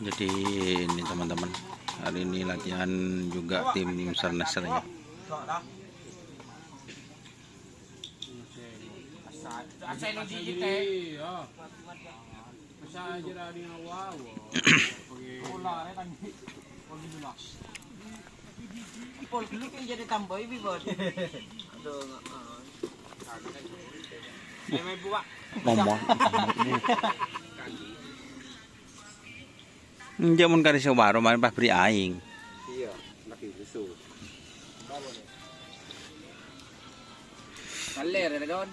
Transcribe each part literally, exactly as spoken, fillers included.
Jadi ini teman-teman, hari ini latihan juga tim Sarnasra ya. Pol dulu kan jadi tambah ibu, Bos. Aduh, nggak mau. Ayo, main buah. Ngomong. Enjâ' mon karè sè waro marè pas bherri' aèng. Iyâ, lagi lusu. Kalèr, ya, Don?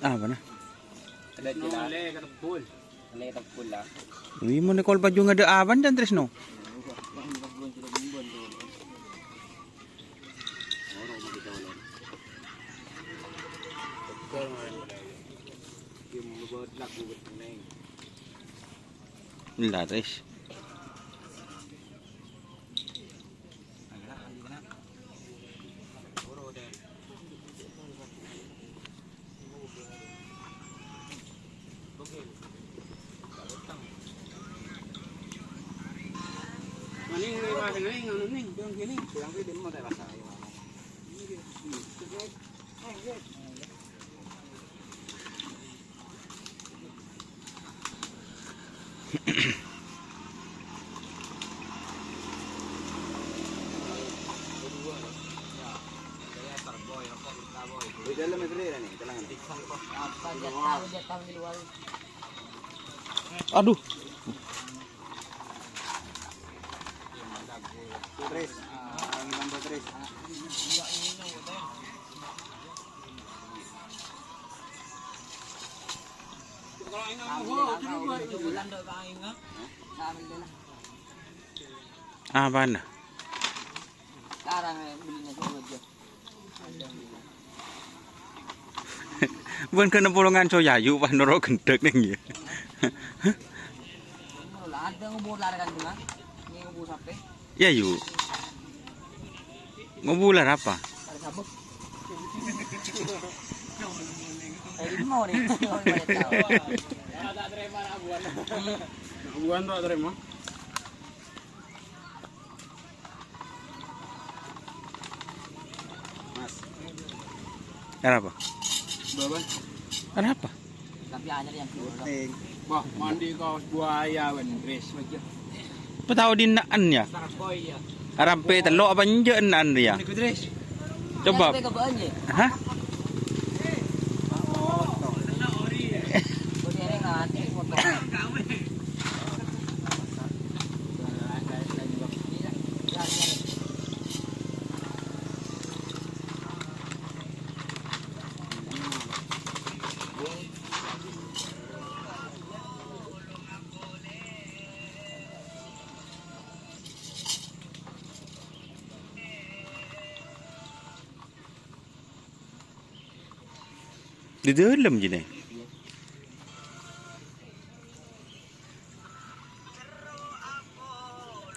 Apa, nah? Ada jelas. Kalèr, ketebul. Kalèr, ketebul, lah. Wih, mon kol paju ngadâ' awan, Jan Trisno? Laris. Aduh. Apana? Bân kènè polongan so yayu pas noro' gendhek nèng, yâ. Yâ, yu. Ngobu lar apa? Bukan tak terima. Mas. Arapa? Bawa. Arapa? Tapi anyar yang kurang. Wah, mandi kaos buaya, Wan. Res aja. Apa tao dina'an, yâ? Star Boy, ya. Arampe tello' apa enjâ' enna'an, yâ? Mandi, Res. Coba. Hah? Di dâlem, jâ, nè.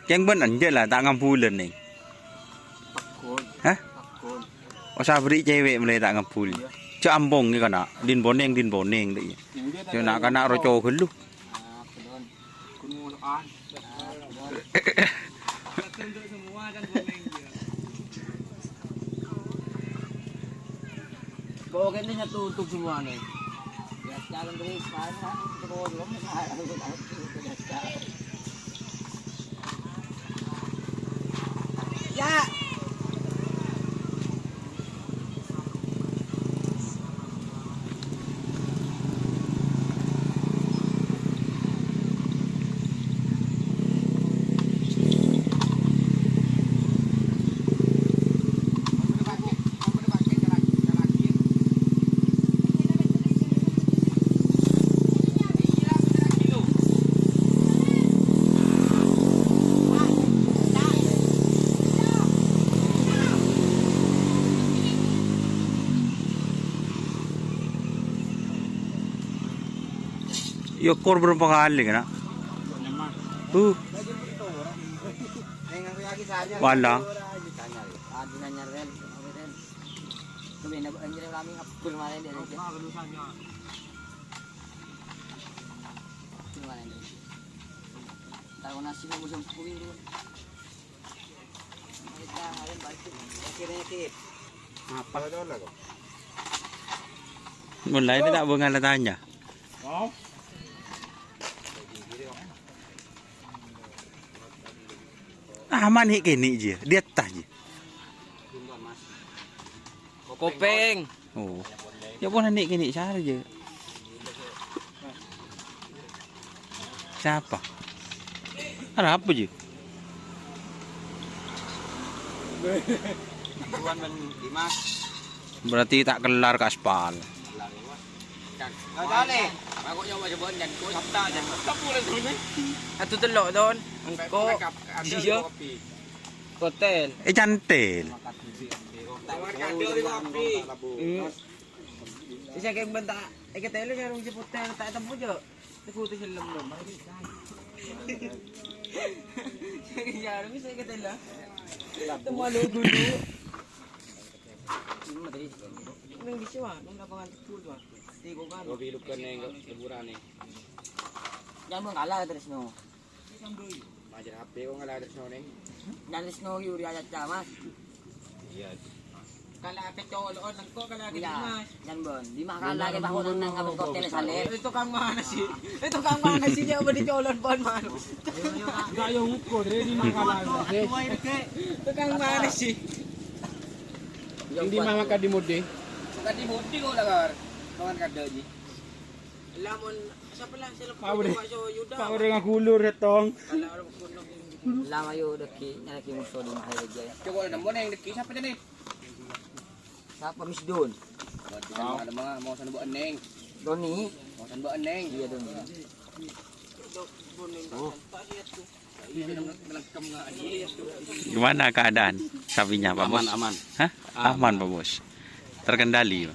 Kèng bân enjâ' la, ta' ngambulân, nèng. Hah? Oh, sabri' cewek mulai ta' ngambul. Jâ' ampong nèng kana', din bonèng, din bonèng, ta' iyâ. Jâ' na'-kana' roco ghâllu. Pokoknya nyatu untuk semua nih. Ya, calon terus, kan? Terus, belum, ya. Yâ, kor bârâmpa kalè, kana'? Uh. Wala. Tahu nasib musim sepuluh itu. Mereka kalian balik. Akhirnya, Kit. Apa? Mulai ini tak bunga tanya. Aman ni kini je, di atas je. Kopeng. Oh. Ya pon ni kini cara je. Siapa? Ada apa je? Tuan ben Dimas. Berarti tak kelar ke aspal. Gak kali. Aku nyoba coba dan kok sabta dan. Atu telok, Don. Engko. Iya. Kotel. Eh, cantel. Tawar kado di kopi. Hmm. Sisa kayak bentak. Eh, ketelu sarung si putih tak temu, Jo. Teguh tu film, Don. Sarung saya ketelu. Temu lu dulu. Nang di sini, Wak. Nang lapangan tebu tu, Wak. Di kok kan. Kopi lupa neng liburan nih. Jangan kalah terus, no. Majar H P kok ngalah terus, no, neng. Dan terus, no, yuri aja, Mas. Iya. Kalau ada cowok lo, nengko kalau ada Iya, Mas. Jan Bon. Di mah kalah ke bangunan nang abang kotel salib. Itu kang mana sih? Itu kang mana sih? Dia beri colon Bon, man. Enggak, ya, ngukur, dari di mah kalah. Itu kang mana sih? Yang di mah makan di mode. Bukan di mode kok, Lakar. Kawan kada ji. Lamun sapa lah sing lebih Pak udah, Pak Soyuda. Pak udah ngagulur ya, Tong. Kalau orang kono. Lah, ayo deki nyareke musuh di mah aja. Coba ada mana yang deki siapa tadi? Siapa Misdun? Ada mana mau sana buat Neng. Doni. Mau sana buat Neng. Iya, Doni. Oh. Gimana keadaan sapinya, Pak Bos? Aman, aman. Hah? Aman, Pak Bos. Terkendali.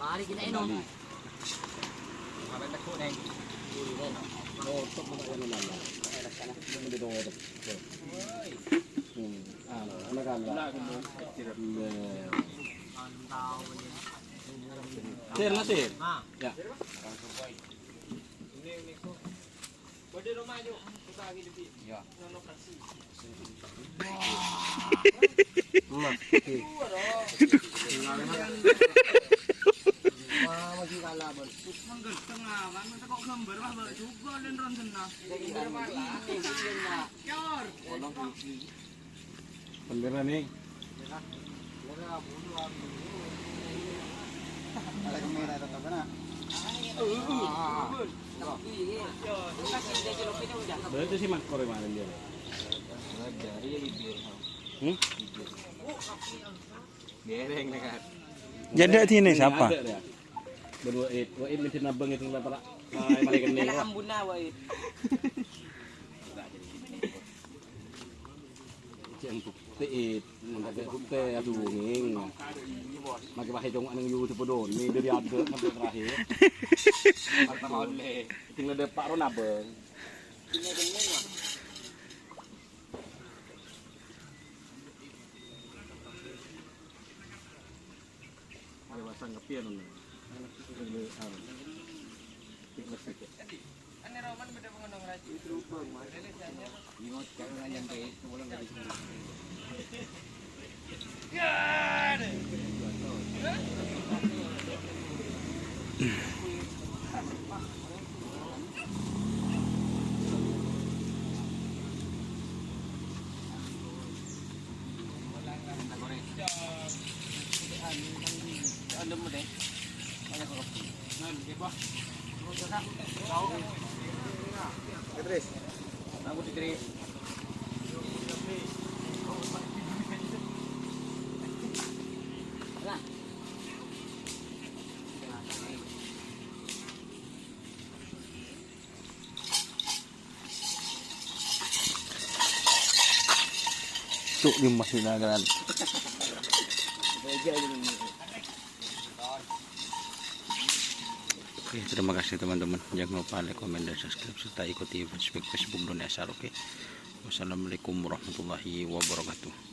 Sir, Nasir. Ya. Iya. Emas, oke. Wah, masih kalah, Bos. Manggerteng awan, masa kok gambar, wah, balik juga, dan ron senang. Gambar malah. Cor. Bendera nih. Berarti si Makor kemarin dia. Hmm? Gereng nih kan. Jadi sini siapa? Ada ya. Berdua itu, Wahid mesti nabang itu lah, Pak. Nah, yang paling gede. Ambuna, Wahid. Cek bukti, mangkat bukti, aduh, nging. Makin wahai dong, anang yu, cepet dong. Ini dari ada sampai terakhir. Tinggal depak ron abang. Ada pasang kopi ya, Nona? Ini, anu. Ini Roman beda pengenong rajin. Ingat, jangan nyampe, pulang dari sini. Cuk, di masjid Nagaran. Oke, terima kasih teman-teman. Jangan lupa like, komen, dan subscribe, serta ikuti Facebook, Facebook Doni Asar, oke? Wassalamualaikum warahmatullahi wabarakatuh.